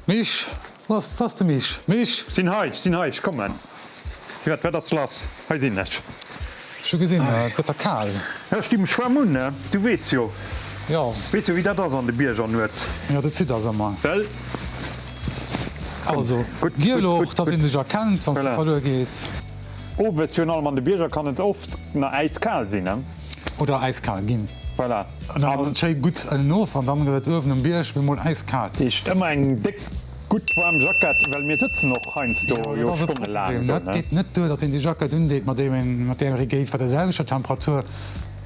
Misch, wou ass, wou ass de Misch? Misch! Sinn hei, sinn hei, ech kommen. Firwat, wat ass lass? Hei sinn ech. Ech hu gesinn, et gëtt der kal. Jo, ech di mech waarm un, ne? Du weess jo. Jo. Weess jo, wéi dat ass an de Bierger nuets. Jo, du zidders ëmmer. Well. Also, Gutt, giel gutt, och, gutt, dass een gutt. dech erkennt, wann s de Voilà. verluer gees. Owes, virun allem an de Bierger, kann et oft na äiskal sinn, ne? Oder äiskal ginn. Voilà. An dann ass et schéi gutt ënnen of an dann gëtt et uewen um Bierg bemol äiskal. Dat heescht ëmmer eng déck, gutt waarm Jackett, well mir sëtzen och heiansdo Jo, jo dat ass e stonnelaang Problem. do, Dat ne? geet net duer, datt een déi Jackett undeet, mat deem een, mat där ee géif bei der selwechter Temperatur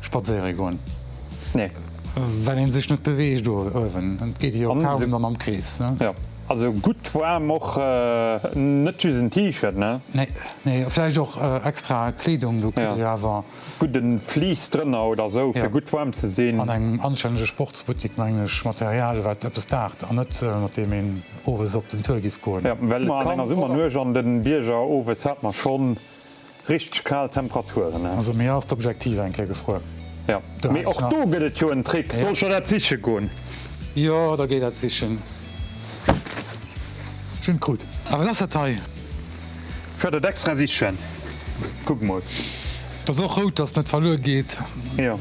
spadséiere goen. Nee. Well een sech net beweegt uewen. Et geet jo kaum dann am Krees, ne? Jo. Also gutt waarm, och net just en T-Shirt, ne? Nee, nee, vläicht och extra Kleedung, do kritt ee jo awer. Gudden Fleece drënner oder sou fir gutt waarm ze sinn. An engem anstännege Sportsbuttik mengen ech, Material wat eppes daacht an net mat deem een owes op den Tour giff goen. Jo, well an enger Summernuecht an den Bierger owes hat mer schonn richteg kal Temperaturen. Also mir ass d'Objektiv eng Kéier gefruer. Jo, mee och do gëtt et jo en Trick. Soll ech der dat siche goen? Jo, da géi dat sichen. Ech hunn et krut. A wat ass dat hei? Ech war dat extra sichen. Kuck mol. Et ass och rout, dass et net verluer geet. Jo.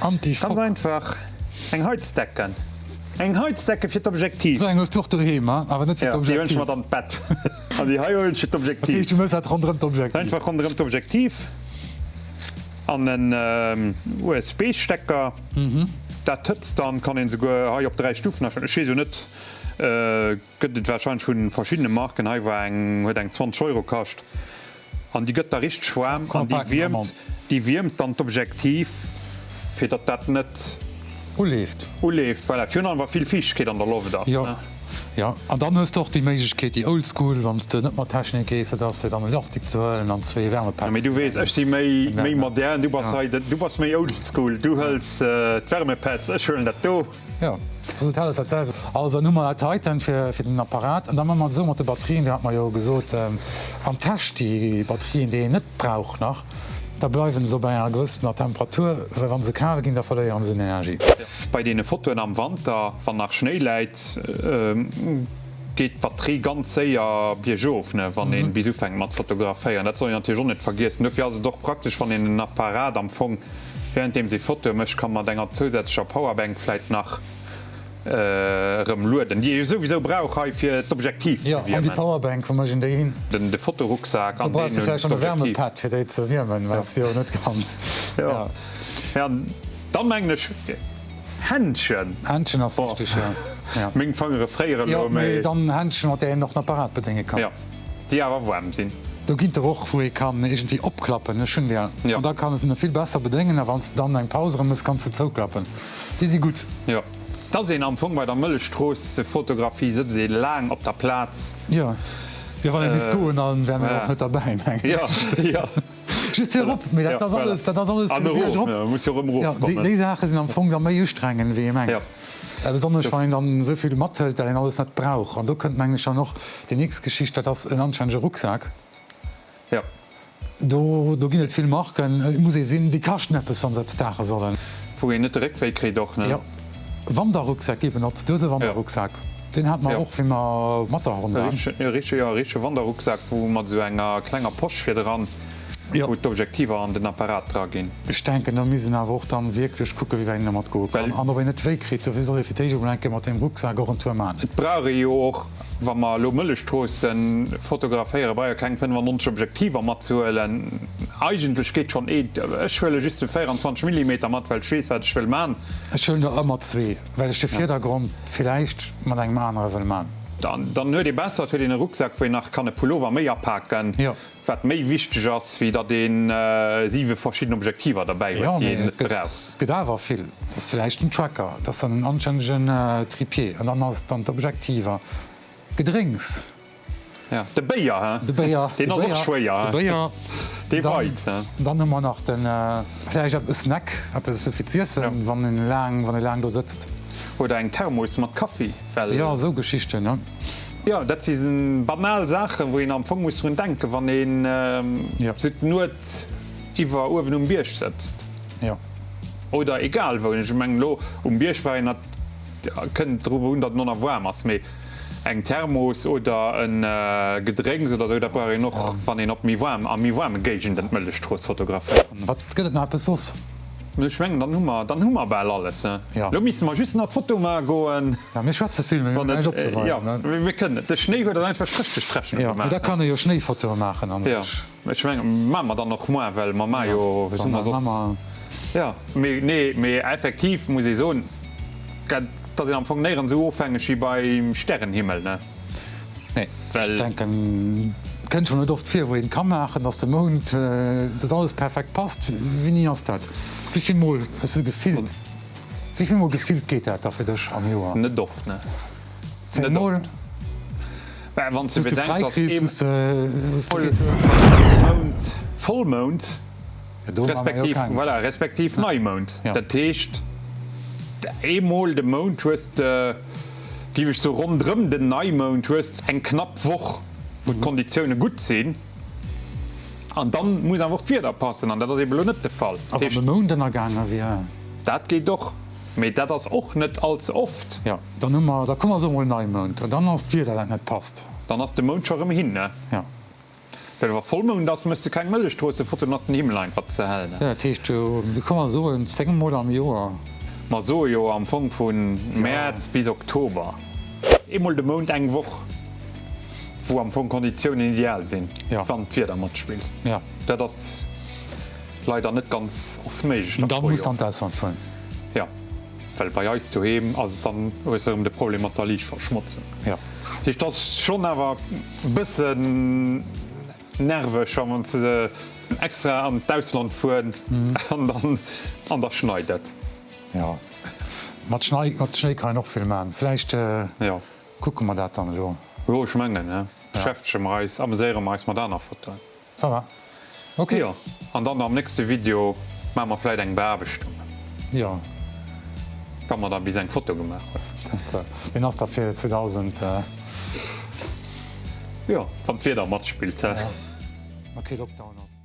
Anti-Fog. Ganz einfach, eng Heizdecken. Eng Heizdecke fir d'Objektiv. Sou eng hues du och doheem, ha? Awer net fir Jo, déi huelen d'Objektiv. ech mat an d'Bett. An déi hei huelen ech fir d'Objektiv. Dat heescht, du méchs dat ronderëm d'Objektiv? Einfach ronderëm d'Objektiv an en USB-Stecker. Dat hëtzt dann, kann een souguer hei op 3 Stufen astellen. Ech weess jo net. Gëtt et wahrscheinlech vun verschiddene Marken, hei war eng huet eng 20 Euro kascht an déi gëtt da richteg waarm an déi wiermt déi wiermt dann d'Objektiv fir datt dat net uleeft uleeft voilà virun allem wa vill Fiichtegkeet an der Loft ass Jo ne. jo an dann hues de och déi Méiglechkeet déi Oldschool wann s de net mat Technik gees dat ass fir dann e Lastik ze huelen an zwee Wärmepads Mee du weess ech si méi méi modern du bass hei du bass méi Oldschool du hëls d'Wärmepads ech huelen dat do. Jo, d'Resultat ass dat selwecht. Also dann hu mer dat heiten fir den Apparat an da maache mer et esou mat de Batterien, do hat mer jo gesot am Test, déi Batterien, déi een net brauch nach, da bleiwen se op enger gewëssener Temperatur, well wa se kal ginn, da verléiere se un Energie. Bei deene Fotoen am Wanter, wann nach Schnéi läit, geet d'Batterie ganz séier biergof, wann ee bis ufänkt mat fotograféieren. Dat soll een natierlech och net vergiessen. Dofir ass et och praktesch, wann een en Apparat am Fong Währenddeems ee Fotoe mécht, kann mat enger zousätzlecher Powerbank vläit nach erëm lueden, déi ee jo souwisou brauch hei fir d'Objektiv ze Jo, an déi wiermen. Powerbank, wou mécht een déi hin? Den de Fotorucksak Do an brauchs deen de un vläicht schon e d'Objektiv. Wärmepad fir déi ze wiermen, well s de jo net kanns. Jo, Ja. ja, an dann mengen ech Händschen. Händschen ass Boah, wichteg, jo. Ja. meng Fangere fréieren Jo, elo, mee mee. dann Händschen, mat där een och den Apparat bedénge kann. Jo. Déi awer waarm sinn. Do ginn der och wou ee kann iergendwéi opklappen, ech hunn der, Jo. an da kann s de vill besser bedéngen a wann s de dann eng Paus erëm mëss, kanns de zouklappen. Déi si gutt. Jo. T'ass een am Fong bei der Mëllechstroossefotografie sëtzt ee laang op der Plaz. Jo. Jo, wann ee misst goen, dann wäre mir och net derbäi, mengen Jo, ech. jo. Just fir erop, mee dat Jo, ass alles, voilà. dat ass alles An fir de Bierg erof, erop. ne, muss jo erëm Jo, déi, erofkommen. déi Saache sinn am Fong da méi ustrengend, wéi ee mengt. Jo. Besonnesch wann een dann esou vill mathëlt, dat een alles net brauch. An do kënnt, mengen ech, dann och déi nächst Geschicht, dat ass en anstännege Rucksak. Jo. Do, do ginn et vill Marken, et muss ee sinn, déi kaschten eppes, wa se eppes daache sollen. Wou een net de Réckwéi kritt och, ne? Jo. Wanderrucksak gi benotzt. Du hues e Wanderrucksak. Deen hate mer Jo. och, wéi mer op Matterhorn E waren. richtegen, e richtege, jo, e richtege Wanderrucksak, wou mat esou enger klenger Posch virdran. Jo. Wou d'Objektiver an den Apparat dra ginn. Ech denken, do misst een awer och dann wierklech kucken, wéi wäit een domat goe kann Well. an ob een net wéi kritt. Dofir soll ee fir d'éischt emol eng Kéier mat deem Rucksak och en Tour man. Et brauch ee jo och, wa mer elo Mëllechstroossen fotograféieren, brauch ee keng 95 Objektiver matzehuelen. Eigentlech geet schonn eent. Ech huele just de 24 Millimeter mat, well ech weess, wat ech wëll man. Ech huelen der ëmmer zwee, well ech de Virdergrond villäicht mat engem anere wëll man. Dann huet ee besser, et huet een e Rucksak, wou een nach kann e Pullover méi apaken. Jo. Wat méi wichteg ass, wéi datt een 7 verschidden Objektiver derbäi huet, Jo, déi mee een et net gëtt, brauch. gëtt awer vill. Et ass villäicht den Tracker, et ass dann en anstännegen Tripied an dann ass et dann d'Objektiver, Gedrénks. Ja, de Béier, he? De Béier, Deen de ass och Béier, schwéier, de he? Béier. Dee Dann, weit, he? dann hu mer nach den, villäicht eppes Snack, eppes esou fir z'iessen, Ja. wann een laang, wann ee laang do sëtzt. Oder eng Thermos mat Kaffi, well. Jo, esou Geschichten, ne? Jo, dat si banal Saachen, wou een am Fong muss drun denken, wann een sou d'Nuet iwwer uewen um Bierg sëtzt. Oder egal wou. Ech mengen elo um Bierg war een, dat kënnt drop un, datt et no nach waarm ass, mee. Eng Thermos oder e Gedrénks oder sou, dat brauch een och, wann een op méi waarm, a méi waarme Géigenden d'Mëllechstrooss fotograféiert. Wat gëtt et nach eppes soss? Ech mengen, dann hu mer, dann hu mer bal alles, he? Jo. Lo misste mer just nach d'Foto maache goen. Ja, mir schwätze vill, mee mir hunn näischt opzeweisen, Jo, ne? mir kënnen et. De Schnéi huet eis einfach richteg d'Rechnung Jo, mee gemaach, da ne? kann ee jo Schnéifotoe maachen an Jo, sech. ech mengen, maache mer dann och moar, well mer maache jo, Jo, hu mer dann soss. maache mer. Jo, mee nee, mee effektiv muss ee soen, dat ass een am Fong néierens esou ofhängeg wéi beim Stärenhimmel, ne? Nee, ech denken, et kënnt schonn net oft vir, wou een ka maachen, datt de Mound, datt alles perfekt passt. Wéini ass dat? Wéi vill Mol hues du gefillt, wéi vill Mol gefillt geet dat da fir dech am Joer? Net oft, ne. 10 Mol? Mä wann s de Wou s de bedenks, fräi datt kriss, ee wou s de, wou s de Geet hues. Mound, Vollmound, Ja, do maache mer jo respektiv, keng. voilà, respektiv Neimound. Ja. Dat heescht, eemol de Mount hues de, Géif ech soe ronderëm den Neimound hues eng knapp Woch wou d'Konditioune gutt sinn an dann muss awer och d'Wieder passen an dat ass eben elo net de Fall. A wann de Mound ënnergaange wier? Dat geet och, mee dat ass och net all ze oft. Jo, dann hu mer, da komme mer soe mol Neimound an dann ass d'Wieder dat net passt. Dann ass de Mound scho rëm hin, ne? Jo. Well wa Vollmound ass, mëss de keng Mëllechstroossefoto, dann ass den Himmel einfach ze hell. Jo, dat heescht jo, mir komme soen 10 mol am Joer. Mer soe jo am Fong vu Mäerz bis Oktober. Eemol de Mount eng Woch, wou am Fong d'Konditiounen ideal sinn, wann d'Wieder matspillt. Dat ass leider net ganz oft méiglech. Da muss de an d'Ausland fueren. Jo. Well bei eis doheem ass et dann, hues de erëm de Problem mat der Liichtverschmotzung. Jo. Dat heescht, et ass schonn awer e bëssen nerveg, wann s de extra an d'Ausland fueren an dann an da schneit et. Jo. Mat Schnei, mat Schnéi kann een och vill maachen. Vläicht Jo. kucke mer dat dann elo. Jo, ech mengen, ne? Beschäftege mer eis, ameséiere mer eis mat aner Fotoen. Ça va. Ok. Jo, an dann am nächste Video maache mer vläit eng Beaarbechtung. Jo. Wa mer da bis eng Foto gemaach hunn. Dat, deen ass da fir 2000. Jo, wann d'Wieder matspillt, hä? Ja. Wa kee Lockdown ass.